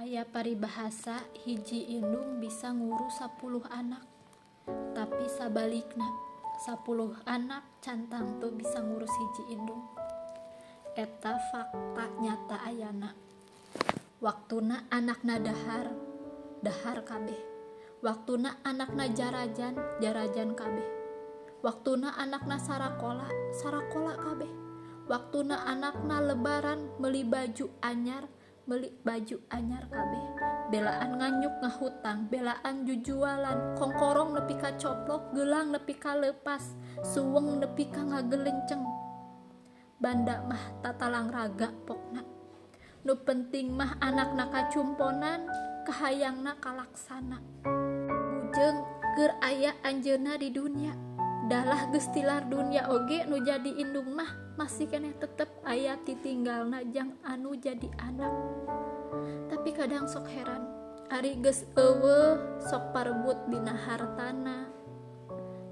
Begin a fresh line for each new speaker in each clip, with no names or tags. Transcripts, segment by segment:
Aya paribahasa hiji indung bisa ngurus 10 anak, tapi sabalikna 10 anak can tangtu bisa ngurus hiji indung. Eta fakta nyata ayana. Waktuna anakna dahar, dahar kabeh. Waktuna anakna jarajan, jarajan kabeh. Waktuna anakna sarakola, sarakola kabeh. Waktuna anakna lebaran meuli baju anyar, meuli baju anyar kabeh. Belaan nganyuk ngahutang, belaan jujualan, kongkorong nepi ka coplok, gelang nepi ka lepas, suweng nepi ka ngagelenceng. Banda mah tatalang raga pokna. Nu penting mah anakna kacumponan, kahayangna kalaksana. Bujeng keur aya anjeunna di dunia. Dalah geus tilar dunia oge nu jadi indung mah masih keneh tetep aya titinggalna jang anu jadi anak. Tapi kadang sok heran, ari geus eueuh sok parebut dina hartana,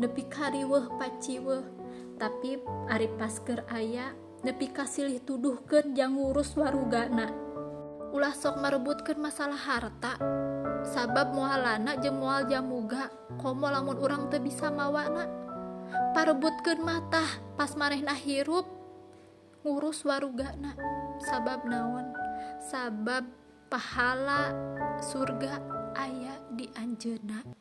nepi ka riweuh paciweuh, tapi ari pas keur aya nepi ka silih tuduhkeun jang ngurus warugana. Ulah sok marebutkeun masalah harta, sabab moalana jeung moal jamuga, komo lamun urang teu bisa mawana. Parebutkeun mah tah pas manehna hirup ngurus warugana. Sabab naon? Sabab pahala surga aya di anjeunna.